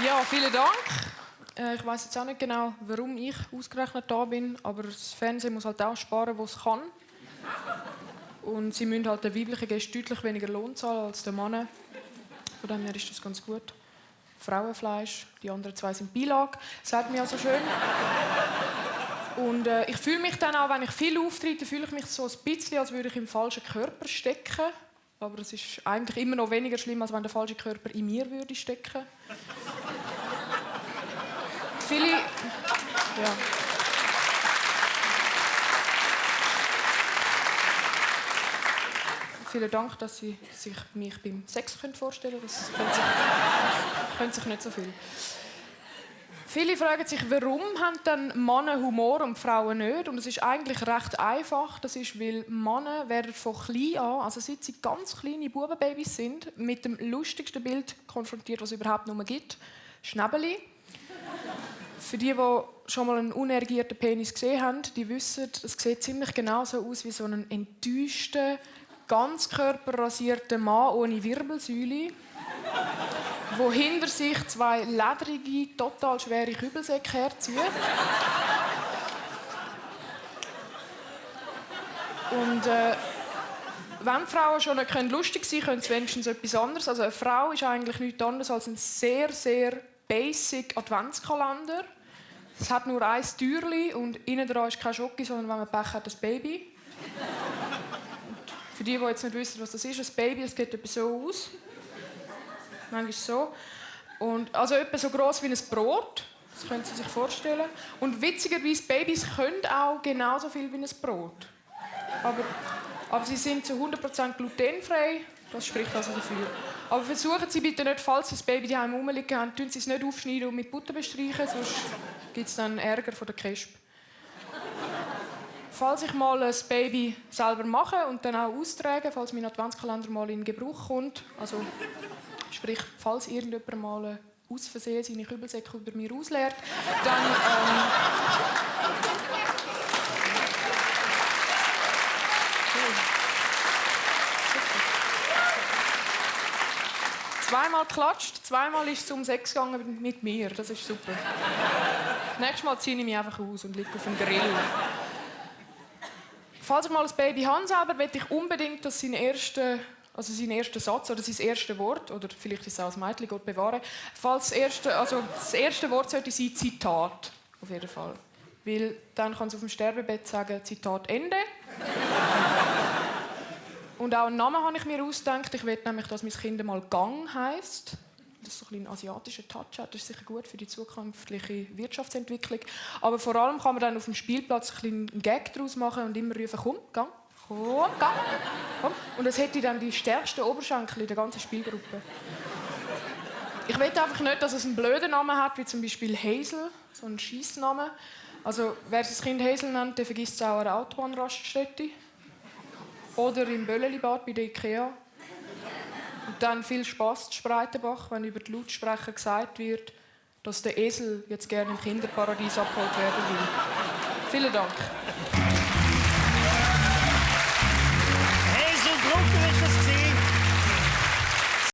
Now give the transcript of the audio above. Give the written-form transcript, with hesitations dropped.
Ja, vielen Dank. Ich weiss jetzt auch nicht genau, warum ich ausgerechnet da bin, aber das Fernsehen muss halt auch sparen, wo es kann. Und sie müssen halt den weiblichen Gästen deutlich weniger Lohn zahlen als den Männern. Von dem her ist das ganz gut. Frauenfleisch, die anderen zwei sind Beilage, sagt mir ja so schön. Und ich fühle mich dann auch, wenn ich viel auftrete, fühle ich mich so ein bisschen, als würde ich im falschen Körper stecken. Aber es ist eigentlich immer noch weniger schlimm, als wenn der falsche Körper in mir würde stecken. Viele... Ja. Vielen Dank, dass Sie sich mich beim Sex vorstellen können. Das können sich nicht so viel. Viele fragen sich, warum haben dann Männer Humor und Frauen nicht? Und es ist eigentlich recht einfach. Das ist, weil Männer werden von klein an, also seit sie ganz kleine Bubenbabys sind, mit dem lustigsten Bild konfrontiert, was es überhaupt nur gibt. Schnäbeli. Für die schon mal einen unergierten Penis gesehen haben, die wissen, es sieht ziemlich genau so aus wie so ein enttäuschter, ganzkörperrasierter Mann ohne Wirbelsäule, wo hinter sich zwei ledrige, total schwere Kübelsäcke herzieht. Und wenn die Frauen schon nicht lustig sein können, können sie wenigstens etwas anderes. Also eine Frau ist eigentlich nichts anderes als ein sehr, sehr basic Adventskalender. Es hat nur ein Türchen und innen dran ist kein Schoki, sondern wenn man Pech hat, ein Baby. Für die jetzt nicht wissen, was das ist, ein Baby, das sieht etwa so aus. Manchmal so. Und also etwa so gross wie ein Brot. Das können Sie sich vorstellen. Und witzigerweise, Babys können auch genauso viel wie ein Brot. Aber sie sind zu 100% glutenfrei. Das spricht also dafür. Aber versuchen Sie bitte nicht, falls Sie das Baby daheim rumliegen haben, tun Sie es nicht aufschneiden und mit Butter bestreichen, sonst gibt es dann Ärger von der Kesp. Falls ich mal ein Baby selber mache und dann auch austrage, falls mein Adventskalender mal in Gebrauch kommt, also sprich, falls irgendjemand mal aus Versehen seine Kübelsäcke über mir ausleert, dann zweimal geklatscht, zweimal ist es um 6 gegangen mit mir. Das ist super. Nächstes Mal ziehe ich mich einfach aus und liege auf dem Grill. Falls ich mal ein Baby habe, selber, möchte ich unbedingt, dass sein erster Satz oder sein erstes Wort, oder vielleicht ist es auch das Mädchen, Gott bewahre, das erste Wort sollte sein Zitat. Auf jeden Fall. Weil dann kann es auf dem Sterbebett sagen, Zitat Ende. Und auch einen Namen habe ich mir ausgedacht. Ich will nämlich, dass mein Kind mal Gang heisst. Das so ein einen asiatischen Touch hat. Das ist sicher gut für die zukünftige Wirtschaftsentwicklung. Aber vor allem kann man dann auf dem Spielplatz einen Gag daraus machen und immer rufen, komm, Gang, komm, Gang, komm. Und das hätte dann die stärksten Oberschenkel in der ganzen Spielgruppe. Ich will einfach nicht, dass es einen blöden Namen hat, wie zum Beispiel Hazel, so ein Scheissname. Also, wer das Kind Hazel nennt, der vergisst es auch an der Autobahnraststätte. Oder im Böllelibad bei der Ikea. Und dann viel Spass in Spreitenbach, wenn über die Lautsprecher gesagt wird, dass der Esel jetzt gerne im Kinderparadies abgeholt werden will. Vielen Dank.